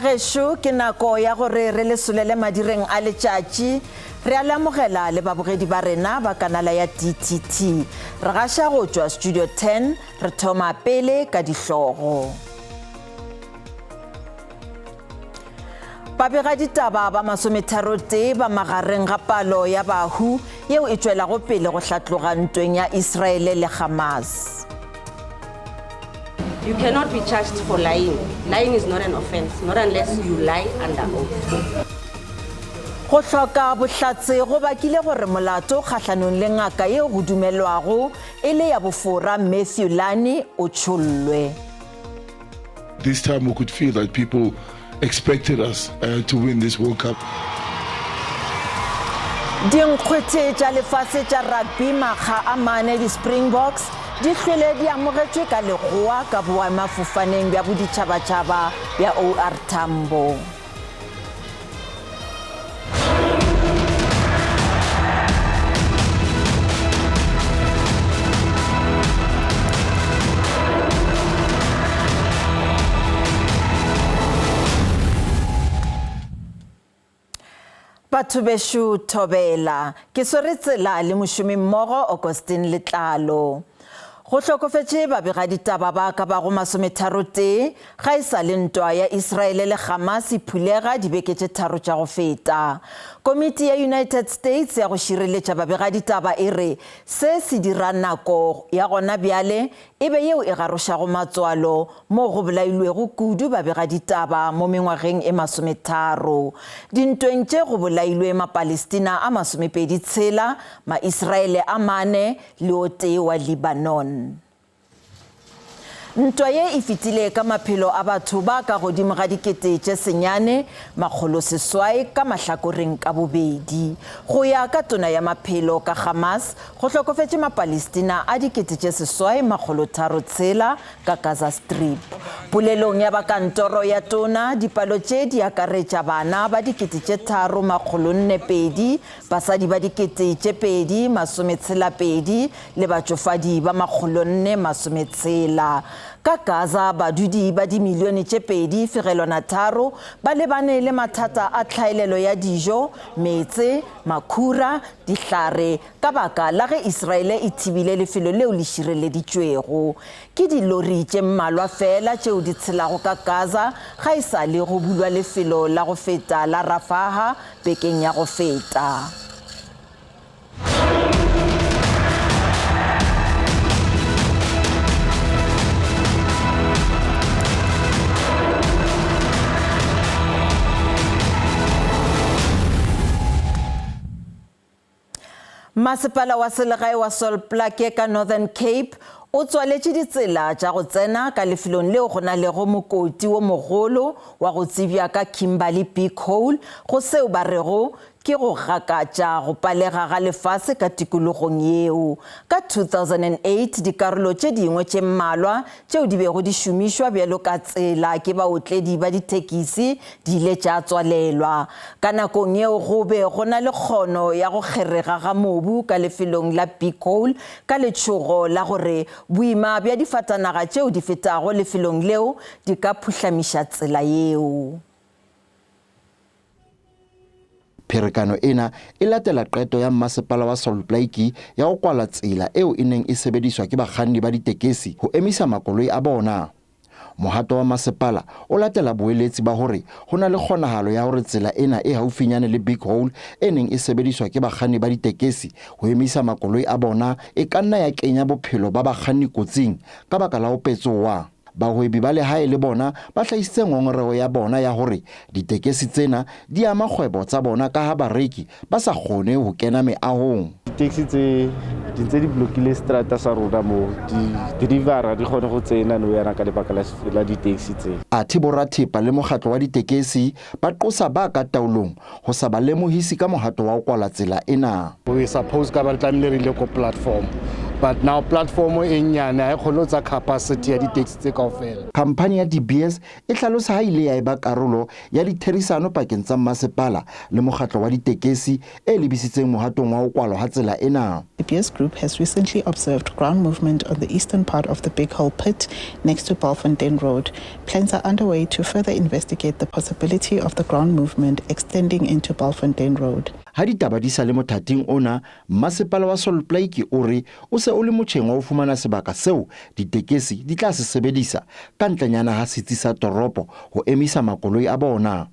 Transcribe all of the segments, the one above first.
Bagešo, ke nako ya gore re le solele madireng a letšatši. Re a le amogela le babogedi ba rena ba kanala ya DTT. Re gaša go tšwa Studio 10, re thoma pele ka dihlogo. Babegaditaba ba masometharotee ba magareng ga palo ya bahu yeo e tšwelago pele go hlatloga ntweng ya Israele le Hamas. You cannot be charged for lying. Lying is not an offense, not unless you lie under oath. Go hloka bohlatse go bakile gore molato kgahlanong le ngaka yeo go dumelwago e le ya bofora Matthew Lani o tšhollwe. This time we could feel that people expected us uh, to win this World Cup. Dinkgwete tša lefase tša rugby makga a mane di-Springboks di hlwele di amogetšwe ka legoa ka boemafofaneng bja boditšhabatšhaba bja OR Tambo. Batho bešo thobela, ke swere tsela le mošomimmogo Augustine Letlalo. Go hlokofetše babegaditaba ba ka bago masometharotee ga e sa le ntwa ya Israele le Hamas e phulega dibeke tše tharo tša go feta. Komiti ya United States ya go šireletša babegaditaba e re se se dira nako ya gona bjale e be yeo e garošago matswalo moo go bolailwego kudu babegaditaba mo mengwageng e masometharo. Dintweng tše go bolailwe Mapalestina a masomepedi tshela, Maisraele a mane le o tee wa Libanon. Ntwa ye e fetile ka maphelo a batho ba ka godimo ga 9600 ka mahlakoreng ka bobedi. Go ya ka tona ya maphelo ka Hamas, go hlokofetše Mapalestina a 6306 ka Gaza Strip. Polelong ya ba kantoro ya tona, dipalo tše di akaretša bana ba 3402, basadi ba 2062 le batšofadi ba 460. Ka Gaza, badudi ba dimilione tše 2.3 ba lebane le mathata a tlhaelelo ya dijo, meetse, makhura, dihlare ka baka la ge Israele e thibile lefelo leo le šireleditšwego. Ke dilori tše mmalwa feela tšeo di tshelago ka Gaza ga e sa le go bulwa lefelo la go feta la Rafaha bekeng ya go feta. Masepala wa selegae wa Sol Plaatje ka Northern Cape o tswaletše ditsela tša go tsena ka lefelong leo go na lego mokoti wo mogolo wa go tsebja ka Kimberley Big Hole go seo ba rego ke go gakatša go palega ga lefase ka tikologong yeo. Ka 2008 dikarolo tše dingwe tše mmalwa tšeo di bego di šomišwa bjalo ka tsela ke baotledi ba dithekisi di ile tša tswalelwa. Ka nakong yeo go be go na le kgono ya go kgerega ga mobu ka lefelong la Big Hole ka letšhogo la gore boima bja difatanaga tšeo di fetago lefelong leo di ka phuhlamiša tsela yeo. Pherekano ena e latela qeto ya mmasepala wa Sol Plaatje ya go kwala tsela eo e neng e sebediswa ke bakganni ba ditekesi ho emisa makoloi a bona. Mohato wa masepala o latela boeletsi ba hore ho na le kgonahalo ya hore tsela ena e haufinyane le Big Hole e neng e sebediswa ke bakganni ba ditekesi ho emisa makoloi a bona e ka nna ya kenya bophelo ba bakganni kotsing ka baka la ho petsoha. Bahwebi ba lehae le bona ba hlahisitse ngongoreho ya bona ya hore ditekesi tsena di ama kgwebo tsa bona kaha bareki ba sa kgone ho kena meahong. Di-taxi tse di ntse di blokile seterata sa rona mo, di-driver di kgone go tsena nou yana ka lebaka la di-taxi tse. Athe borathepa le mokgatlo wa ditekesi ba qosa ba ka taolong ho sa ba lemohisi ka mohato wa ho kwala tsela ena. We suppose ka ba re tlamehile re ile ko platform. But now platform e nnyane ha e kgone ho tsa capacity ya di-taxi tse kaofela. Khamphani ya De Beers e hlalosa ha ile ya eba karolo ya ditherisano pakeng tsa mmasepala le mokgatlo wa ditekesi e lebisitseng mohatong wa ho kwalwa ha tsela ena. De Beers Group has recently observed ground movement on the eastern part of the Big Hole pit next to Bultfontein Road. Plans are underway to further investigate the possibility of the ground movement extending into Bultfontein Road. Ha ditaba di sa le mothating ona, Mmasepala wa Sol Plaatje o re o se o le motjheng wa ho fumana sebaka seo ditekesi di tla se sebedisa ka ntlenyana ha setsi sa toropo ho emisa makoloi a bona.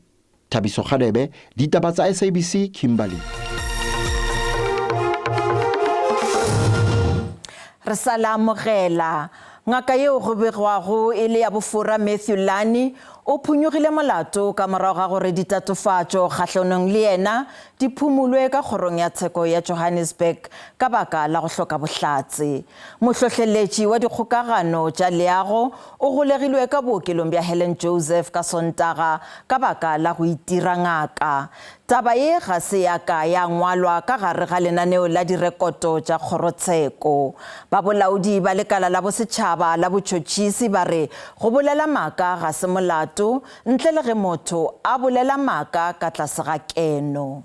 Thabiso Kgadebe, Ditaba tsa SABC, Kimberley. Re sa le amogela. Ngaka yeo go begwago e le ya bofora Matthew Lani o phonyogile molato ka morago ga gore ditatofatšo kgahlanong le yena di phumulwe ka kgorong ya tsheko ya Johannesburg ka baka la go hloka bohlatse. Mohlohleletši wa dikgokagano tša leago o golegilwe ka bookelong bja Helen Joseph ka Sontaga ka baka la go itira ngaka. Taba ye ga se ya ka ya ngwalwa ka gare ga lenaneo la direkoto tša kgorotsheko. Babolaodi ba lekala la bosetšhaba la botšhotšhisi ba re go bolela maaka ga se molato ntle le ge motho a bolela maaka ka tlase ga keno.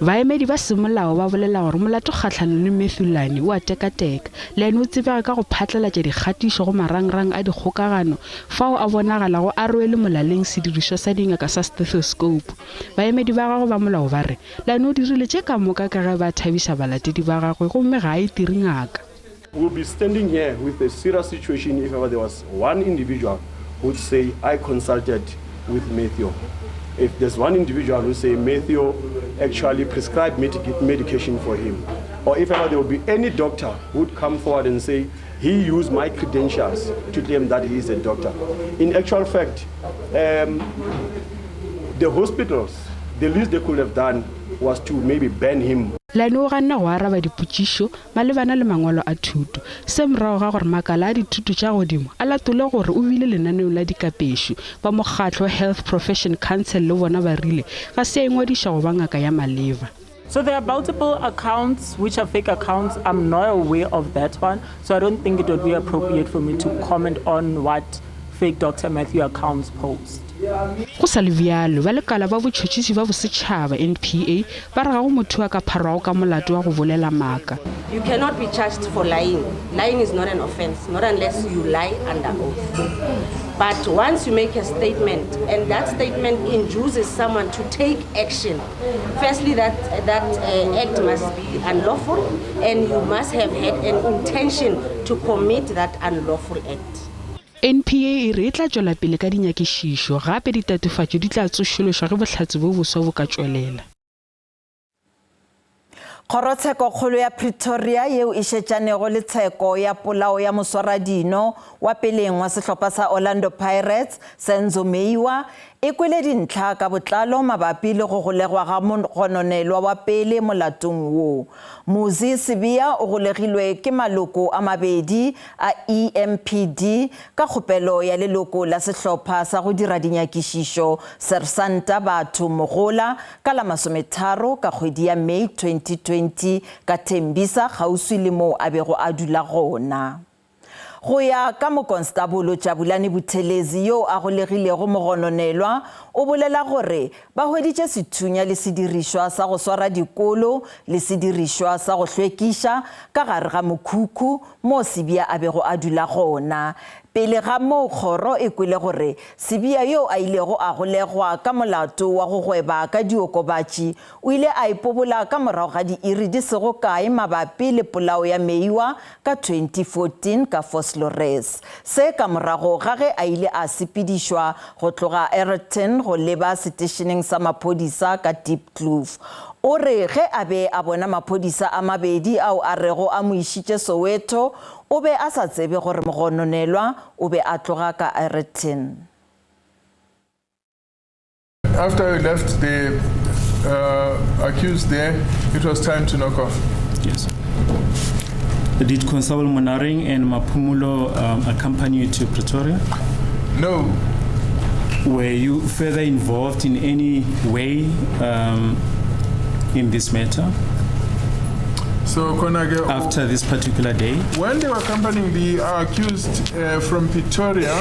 Baemedi ba semolao ba bolela gore molato kgahlanong le Matthew Lani o a tekateka. Lani o tsebega ka go phatlalatša dikgatišo go marangrang a dikgokagano fao a bonagalago a rwele molaleng sedirišwa sa dingaka sa stethoscope. Baemedi ba gagwe ba molao ba re Lani o dirile tše ka moka ka ge ba thabiša balatedi ba gagwe gomme ga a itire ngaka. We'll be standing here with a serious situation if ever there was one individual who'd say, I consulted with Matthew. If there's one individual who say Matthew actually prescribed medication for him, or if ever there would be any doctor who'd come forward and say he used my credentials to claim that he is a doctor. In actual fact, um, the hospitals, the least they could have done was to maybe ban him. Lani o ganne go araba dipotšišo malebana le mangwalo a thuto. Se morago ga gore makala a dithuto tša godimo a latole gore o bile lenaneong la dikapešo. Ba mokgatlo wa Health Profession Council le bona ba rile ga se a ingwadiša go ba ngaka ya maleba. So there are multiple accounts which are fake accounts. I'm not aware of that one. So I don't think it would be appropriate for me to comment on what fake Dr. Matthew accounts post. Go sa le bjalo, ba lekala ba botšhotšhisi ba bosetšhaba, NPA, ba re ga go motho yo a ka pharwago ka molato wa go bolela maaka. You cannot be charged for lying. Lying is not an offense, not unless you lie under oath. But once you make a statement and that statement induces someone to take action, firstly that, that uh, act must be unlawful and you must have had an intention to commit that unlawful act. NPA e re e tla tšwela pele ka dinyakišišo, gape ditatofatšo di tla tsošološwa ge bohlatse bjo boswa bo ka tšwelela. Kgorotshekokgolo ya Pretoria yeo e šetšanego le tsheko ya polao ya moswaradino wa peleng wa sehlopha sa Orlando Pirates, Senzo Meyiwa, e kwele dintlha ka botlalo mabapi le go golegwa ga mogononelwa wa pele molatong wo. Muzi Sibiya o golegilwe ke maloko a mabedi a EMPD ka kgopelo ya leloko la sehlopha sa go dira dinyakišišo Sersanta Batho Mogola ka la masometharo ka kgwedi ya May 2020 ka Tembisa kgauswi le moo a bego a dula gona. Go ya ka Mokonstabolo Jabulani Buthelezi yo a golegilego mogononelwa, o bolela gore ba hweditše sethunya le sedirišwa sa go swara dikolo le sedirišwa sa go hlwekiša ka gare ga mokhukhu moo Sibiya a bego a dula gona. Pele ga moo kgoro e kwele gore Sibiya yo a ilego a golegwa ka molato wa go gweba ka diokobatši O ile a ipobola ka morago ga diiri di sego kae mabapi le polao ya Meyiwa ka 2014 ka Vosloorus. Se ka morago ga ge a ile a sepedišwa go tloga Aeroton go leba setešeneng sa maphodisa ka Diepkloof. O re ge a be a bona maphodisa a mabedi ao a rego a mo išitše Soweto, o be a sa tsebe gore mogononelwa o be a tloga ka Aeroton. After we left the uh, accused there, it was time to knock off. Yes. Did Constable Monaring and Mapumulo um, accompany you to Pretoria? No. Were you further involved in any way um, in this matter? So khona-ke After this particular day? When they were accompanying the accused from Pretoria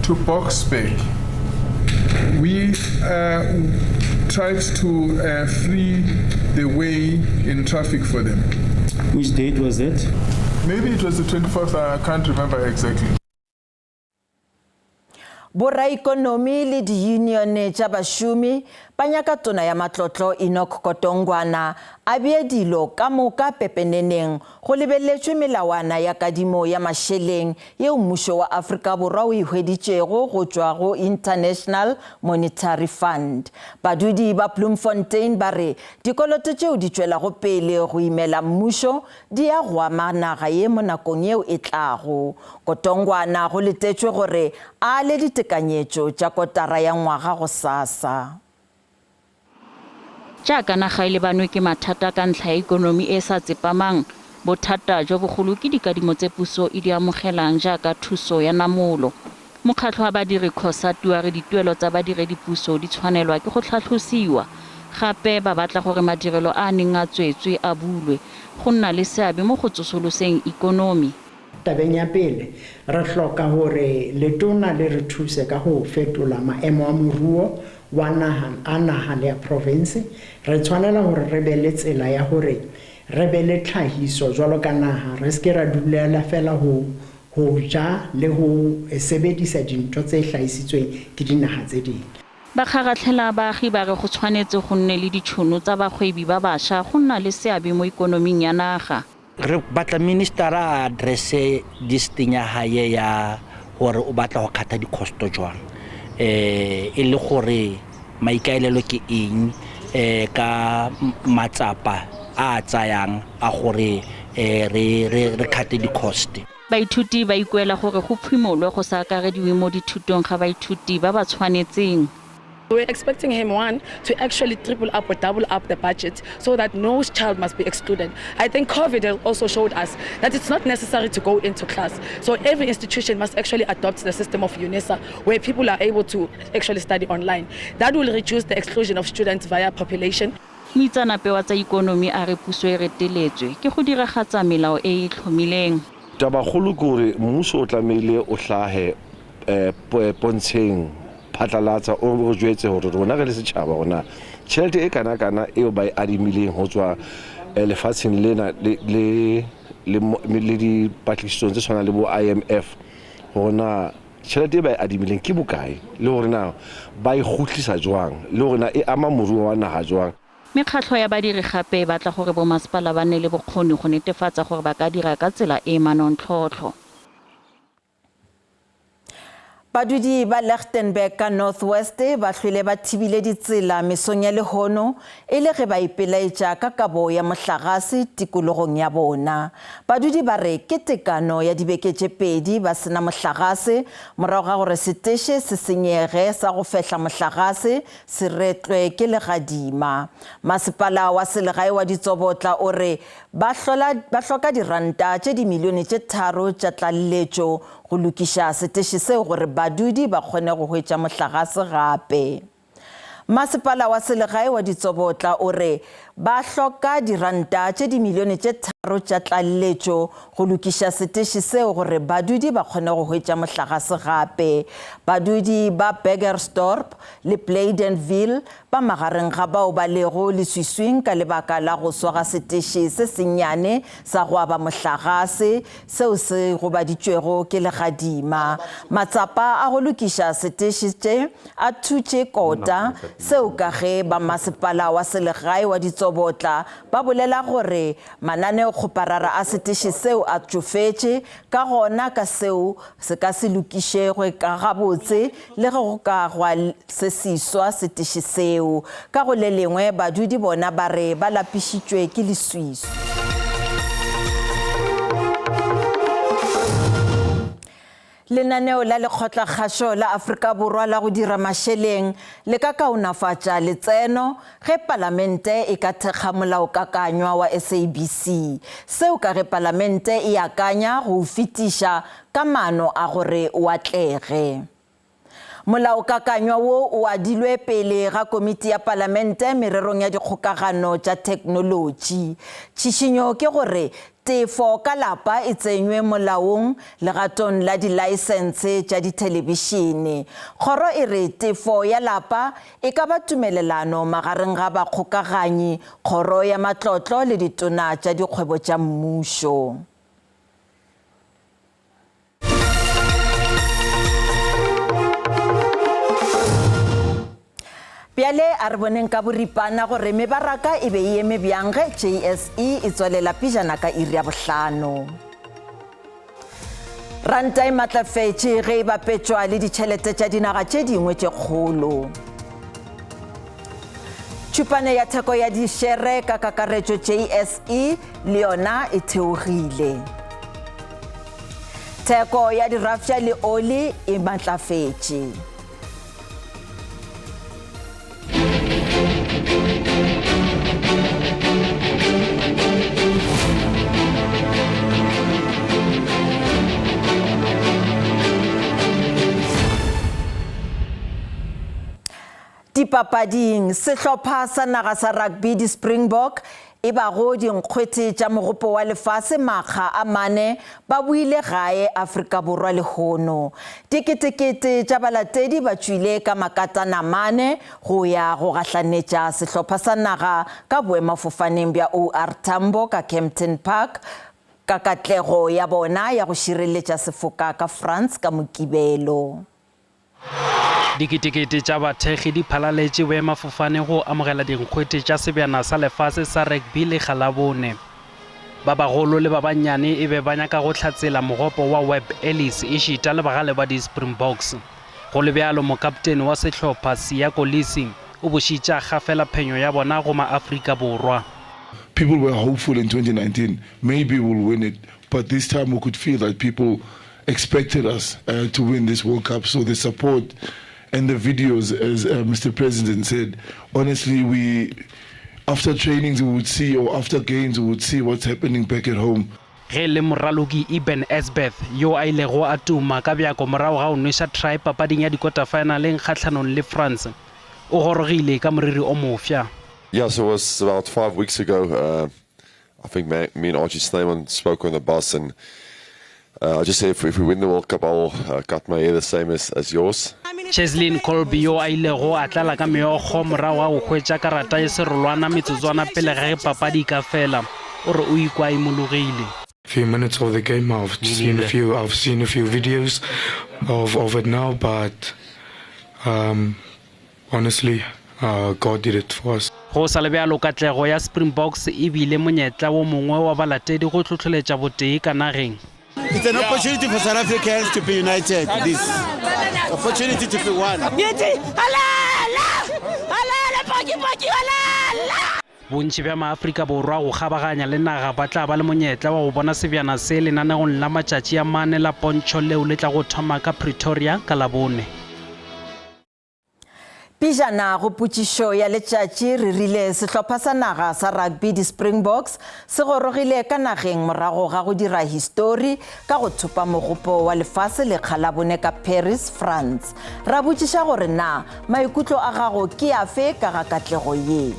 to Boksburg, we tried to free the way in traffic for them. Which date was that? Maybe it was the 24th, I can't remember exactly. Boraikonomi le diyunione tša bašomi ba nyaka Tona ya Matlotlo Enoch Kotongwana a bee dilo ka moka pepeneneng go lebeletšwe melawana ya kadimo ya mašeleng yeo mmušo wa Afrika Borwa o e hweditšego go tšwa go International Monetary Fund. Badudi ba Bloemfontein ba re dikoloto tšeo di tšwelago pele go imela mmušo di ya go ama naga ye mo nakong yeo e tlago. Kotongwana go letetšwe gore a ale ditekanyetšo tša kotara ya ngwaga gosasa. Jaaka naga e lebanwe ke mathata ka ntlha ya ikonomi e e sa tsepamang, bothata jo bogolo ke dikadimo tse puso e di amogelang jaaka thuso ya namolo. Mokgatlho wa badiri Cosatu a re dituelo tsa badiredipuso di tshwanelwa ke go tlhatlhosiwa. Gape ba batla gore madirelo a a neng a tswetswe a bulwe go nna le seabe mo go tsosoloseng ikonomi. Tabeng ya pele, re hloka hore Letona le re thuse ka ho fetola maemo a moruo wa naha, a naha le a provense. Re tshwanela hore re be le tsela ya hore re be le tlhahiso jwalo ka naha, re se ke ra dulela feela ho ho ja le ho sebedisa dintho tse hlahisitsweng ke dinaha tse ding. Bakgaratlhela baagi ba re go tshwanetse go nne le ditšhono tsa bagwebi ba bašwa go nna le seabe mo ikonoming ya naga. Re batla minister a addresse this thing ya hae ya gore o batla go kgatha di-costo jwang eh e le gore maikaelelo ke eng eh ka matsapa a a tsayang a gore eh re re re kgate di-cost. Baithuti ba ikuela gore go phimolwe go sa akarediwe mo dithutong ga baithuti ba ba tshwanetseng. We're expecting him, one, to actually triple up or double up the budget so that no child must be excluded. I think COVID has also showed us that it's not necessary to go into class. So every institution must actually adopt the system of UNISA where people are able to actually study online. That will reduce the exclusion of students via population. Moitseanape wa tsa ikonomi a re puso e reteletswe ke go diragatsa melao e e e tlhomileng. Tabakgolo ke gore mmuso o tlamehile o hlahe pontsheng phatlalatsa o re jwetse gore rona re le setšhaba gore na tšhelete e kana-kana eo ba e adimileng go tswa lefatsheng lena le le dipatlisisong tse tshwanang le bo I_M_F gore na Tjhelete e ba e adimileng ke bokae le hore na ba e kgutlisa jwang le hore na e ama moruo wa naha jwang. Mekgatlho ya badiri gape e batla gore bomasepala ba nne le bokgoni go netefatsa gore ba ka dira ka tsela e e manontlhotlho. Badudi ba Lichtenburg ka North West ba hlwele ba thibile ditsela mesong ya lehono e le ge ba ipelaetša ka kabo ya mohlagase tikologong ya bona. Badudi ba re ke tekano ya dibeke tše pedi ba se na mohlagase morago ga gore seteše se senyege sa go fehla mohlagase se retlwe ke legadima. Masepala wa selegae wa Ditsobotla o re ba hlola ba hloka diranta tše dimilione tše tharo tša tlaleletšo go lokiša seteše seo gore badudi ba kgone go hwetša mohlagase gape. Masepala wa selegae wa Ditsobotla o re ba hloka diranta tše dimilione tše tharo tša tlaleletšo go lokiša seteše seo gore badudi ba kgone go hwetša mohlagase gape. Badudi ba Burgersdorp le Blydenville ba magareng ga bao ba lego leswiswing ka lebaka la go swa ga seteše se sennyane sa go aba mohlagase seo se gobaditšwego ke legadima. Matsapa a go lokiša seteše tše a thutše kota, seo ka ge ba masepala wa selegae wa Ditsobotla ba bolela gore mananeokgoparara a seteše seo a tšofetše, ka gona ka seo se ka se lokišegwe ka gabotse le ge go ka agwa se seswa seteše seo. Ka go le lengwe badudi bona ba re ba lapišitšwe ke leswiswi. Lenaneo la Lekgotlakgašo la Afrika Borwa la go dira mašeleng le ka kaonafatša letseno ge Palamente e ka thekga Molaokakanywa wa SABC. Seo ka ge Palamente e akanya go o fetiša ka maano a gore o atlege. Molaokakanywa wo o adilwe pele ga Komiti ya Palamente mererong ya dikgokagano tša theknolotši. Tšhišinyo ke gore tefo ka lapa e tsenywe molaong legatong la dilaesense tša dithelebišene. Kgoro e re tefo ya lapa e ka ba tumelelano magareng ga bakgokaganyi, Kgoro ya Matlotlo le ditona tša dikgwebo tša mmušo. Bjale a re boneng ka boripana gore mebaraka e be e eme bjang ge JSE e tswalela pejana ka iri ya bohlano. Ranta e matlafetše ge e bapetšwa le ditšhelete tša dinaga tše dingwe tše kgolo. Tšhupane ya theko ya dišere ka kakaretšo JSE le yona e theogile. Theko ya dirafša le oli e matlafetše. Dipapading, sehlopha sa naga sa rugby di-Springbok e bago dinkgwete tša Mogopo wa Lefase makga a mane ba boile gae Afrika Borwa lehono. Diketekete tša balatedi ba tšwile ka makatana mane go ya go gahlanetša sehlopha sa naga ka boemafofaneng bja OR Tambo ka Kempton Park ka katlego ya bona ya go šireletša sefoka ka France ka Mokibelo. Diketekete tša bathekgi di phalaletše boemafofane go amogela dinkgwete tša sebjana sa lefase sa rugby lekga la bone. Ba bagolo le ba bannyane e be ba nyaka go hlatsela mogopo wa Webb Ellis ešita le bagale ba di-Springboks. Go le bjalo, mokaptene wa sehlopha, Siya Kolisi, o bošitše a gafela phenyo ya bona go ma-Afrika Borwa. People were hopeful in 2019, maybe we'll win it, but this time we could feel that people expected us uh, to win this World Cup. So the support and the videos, as uh, Mr. President said, honestly, we after trainings we would see or after games we would see what's happening back at home. Ge e le moraloki Eben Etzebeth, yo a ilego a tuma ka bjako morago ga go nweša try papading ya dikotafaenaleng kgahlanong le France, o gorogile ka moriri o mofsa. Yeah, so it was about five weeks ago. Uh, I think me and Archie Snyman spoke on the bus, and uh, I just said if, if we win the World Cup, I'll uh, cut my hair the same as, as yours. Cheslin Kolbe yo a ilego a tlala ka meokgo morago ga go hwetša karata ye serolwana metsotswana pele ga ge papadi e ka fela, o re o ikwa a imologile. Few minutes of the game I've seen a few I've seen a few videos of of it now but um Honestly, uh, God did it for us. Go sa le bjalo, katlego ya Springboks e bile monyetla wo mongwe wa balatedi go hlohleletša botee ka nageng. It's an opportunity for South Africans to be united. This opportunity to be one. Bontši bja maAfrika Borwa go kgabaganya le naga ba tla ba le monyetla wa go bona sebjana se lenanegong la matšatši a mane la pontšho leo le tlago thoma ka Pretoria ka Labone. Pejana go potšišo ya letšatši re rile sehlopha sa naga sa rugby di-Springboks se gorogile ka nageng morago ga go dira histori ka go thopa mogopo wa lefase lekga la bone ka Paris, France. Ra botšiša gore na maikutlo a gago ke afe ka ga katlego ye.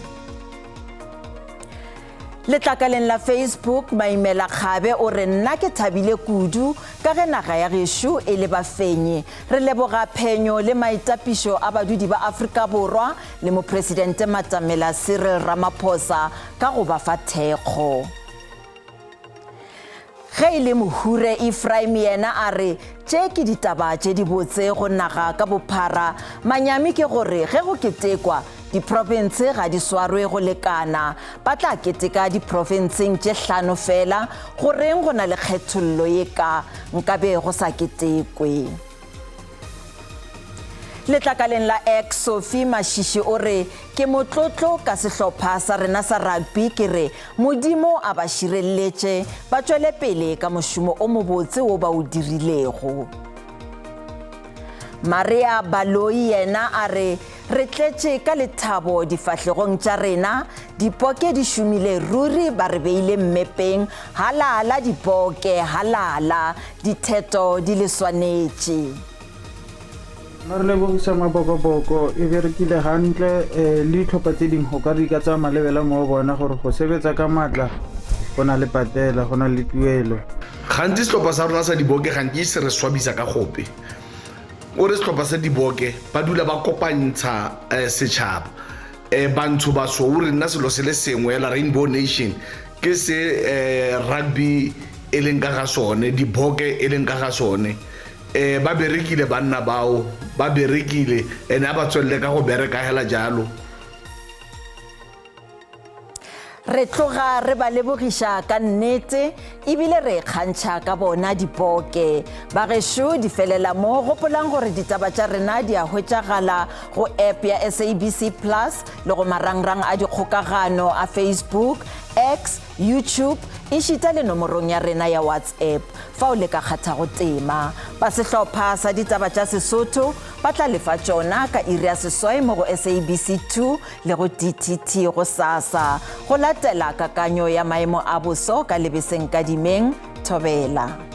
Letlakaleng la Facebook, Maimela Kgabe o re nna ke thabile kudu ka ge naga ya gešo e le bafenyi. Re leboga phenyo le maitapišo a badudi ba Afrika Borwa le Mopresidente Matamela Cyril Ramaphosa ka go ba fa thekgo. Ge e le Mohure Ephraim yena a re, Tše ke ditaba tše dibotse go naga ka bophara. Manyami ke gore ge go ketekwa, diprofense ga di swarwe go lekana. Ba tla keteka diprofenseng tše hlano fela. Go reng go na le kgethollo ye ka nkabe go sa ketekwe? Letlakaleng la X, Sophie Mashishi o re, Ke motlotlo ka sehlopha sa rena sa rugby, ke re Modimo a ba šireletše, ba tšwele pele ka mošomo o mobotse wo ba o dirilego. Maria Baloyi yena a re, Re tletše ka lethabo difahlegong tša rena, dipoke di šomile ruri ba re beile mmepeng, halala dipoke, halala, ditheto di le swanetše. Nna re lebogisa Mabokoboko, e berekile hantle eh, le ditlhopha tse dingwe go ka re di ka tsaya malebela mo go bona gore go sebetsa ka maatla go na le patela, go na le tuelo. Gantsi setlhopha sa rona sa diboke gantsi se re swabisa ka gope. O re setlhopha sa diboke ba dula ba kopantsha eh, setšhaba. Eh, bantsho basweu re nna selo se le sengwe la Rainbow Nation ke se eh, rugby e leng ka ga sone, diboke e leng ka ga sone. Eh, ba berekile banna bao, ba berekile ene a ba tswelele ka go bereka hela jalo. Re tloga re ba lebogiša ka nnete ebile re ikgantšha ka bona dipoke. Bagešo di felela mo, gopolang gore ditaba tša rena di a hwetšagala go app ya SABC Plus le go marangrang a dikgokagano a Facebook, X, YouTube ešita le nomorong ya rena ya WhatsApp fao le ka kgathago tema. Ba sehlopha sa ditaba tša Sesotho ba tla lefa tšona ka iri ya seswai mo go SABC 2 le go DTT gosasa go latela kakanyo ya maemo a boso ka lebeseng kadimeng Thobela.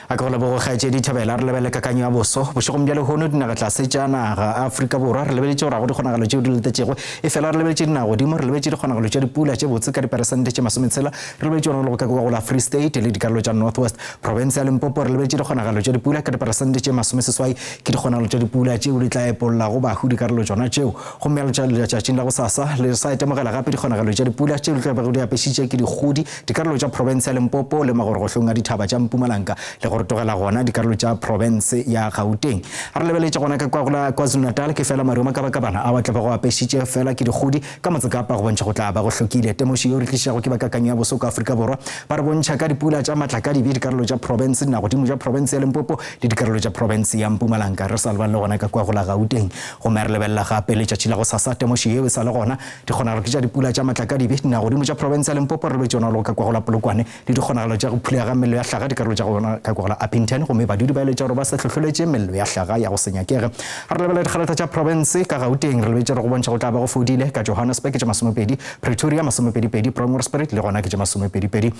A ke go lebogo kgaetšedi Thabela. Re lebelele kakanyo ya boso bošegong bja lehono. Dinagatlase tša naga Afrika Borwa re lebeletše gore ga go dikgonagalo tšeo di letetšego, efela re lebeletše dinagodimo, re lebeletše dikgonagalo tša dipula tše botse ka diperesente tše masometshela, re lebeletše gona le go ka kwa go la Free State le dikarolo tša North West. Profense ya Limpopo re lebeletše dikgonagalo tša dipula ka diperesente tše masomeseswai, ke dikgonagalo tša dipula tšeo di tla epollago bahu dikarolo tšona tšeo. Gomme letšatšing la gosasa le sa itemogela gape dikgonagalo tša dipula tšeo di tla bego di apešitše ke dikgodi dikarolo tša profense ya Limpopo le magorogohlong a dithaba tša Mpumalanga le go rotogela gona dikarolo tša profense ya Gauteng. A re lebeletše gona ka kwa go la KwaZulu-Natal ke fela maru a makabakabana ao a tla bego a apešitše fela ke dikgodi ka Motsekapa go bontšha go tla ba go hlokile. Temošo yeo re tlišago ke ba kakanyo ya boso ka Afrika Borwa ba re bontšha ka dipula tša matlakadibe dikarolo tša profense dinagodimo tša profense ya Limpopo le dikarolo tša profense ya Mpumalanga re sa lebale le gona ka kwa go la Gauteng. Gomme re lebelela gape letšatši la gosasa temošo yeo e sa le gona. Dikgonagalo ke tša dipula tša matlakadibe dinagodimo tša profense ya Limpopo re lebetše gona le go ka kwa go la Polokwane le dikgonagalo tša go phulega ga mello ya hlaga dikarolo tša gona ka kwa go la Upington gomme badudi ba eletša gore ba se hlohloletše mello ya hlaga ya go se nyakege. Ga re lebelela dikgalata tša profense ka Gauteng re lebetše gore go bontšha go tla ba go fodile ka Johannesburg ke tše masomepedi, Pretoria masomepedipedi, Bronkhorstspruit le gona ke tše masomepedipedi.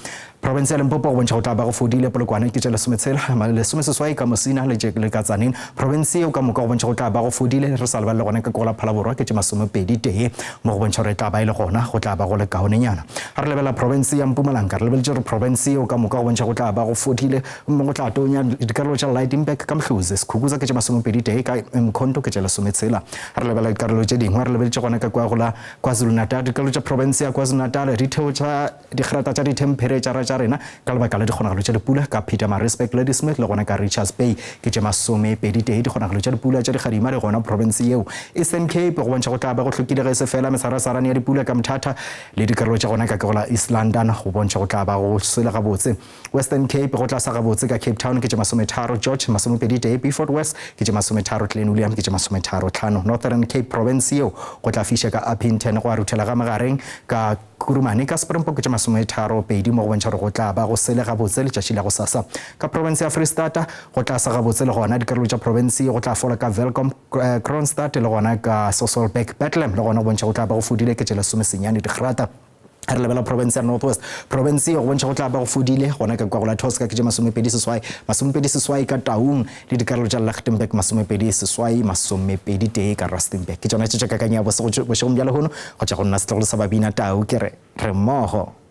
Profense ya Limpopo go bontšha go tla ba go fodile, Polokwane ke tše lesometshela, lesomeseswai ka Musina le tše le ka Tzaneen. Profense yeo ka moka go bontšha go tla ba go fodile, re sa lebalele gona ka ko la Phalaborwa ke tše masomepedi tee, mo go bontšha gore e tla ba e le gona go tla ba go le kaonenyana. Ga re lebelela profense ya Mpumalanga, re lebeletše gore profense yeo ka moka go bontšha go tla ba go fodile, gomme go tla tonya dikarolo tša Lydenburg ka Mhluzi, Skukuza ke tše masomepedi tee, ka Mkhonto ke tše lesometshela. Ga re lebelela dikarolo tše dingwe, re lebeletše gona ka kua go la KwaZulu-Natal, dikarolo tša profense ya KwaZulu-Natal, ditheo tša Digrata tša dithempheretšara tša rena ka lebaka la dikgonagalo tša dipula ka Pietermaritzburg, Ladysmith le gona ka Richards Bay ke tše masomepeditee. Dikgonagalo tša dipula tša dikgadima di gona profense yeo. Eastern Cape go bontšha go tla ba go hlokile ge e se fela mesarasarane ya dipula ka Mthatha le dikarolo tša gona ka ke go la East London go bontšha go tla ba go sele gabotse. Western Cape go tla sa gabotse ka Cape Town ke tše masometharo, George masomepeditee, Beaufort West ke tše masometharo, Clanwilliam ke tše masometharo tlhano. Northern Cape profense yeo go tla fiša ka Upington go a ruthela ga magareng ka Kurumane ka Springbok tše masometharo pedi mo go bontšha gore go tla ba go sele gabotse letšatši la gosasa. Ka profense ya Freistata go tla sa gabotse le gona dikarolo tša profense ye go tla fola ka Welkom, Kroonstad le gona ka Sasolburg. Bethlehem le gona go bontšha go tla ba go fodile ke tše lesomesenyane digrata. Re lebela profense ya North West. Profense ye go bontšha go tla ba go fodile gona ka kwa go la Tosca ke tše masomepedi seswai, masomepedi seswai ka Taung le dikarolo tša Lichtenburg masomepedi seswai, masomepedi tee ka Rustenburg. Ke tšona tše tša kakanyo ya bose bošegong bja lehono go tšwa go nna setlogolo sa Babina Tau ke re, re mmogo.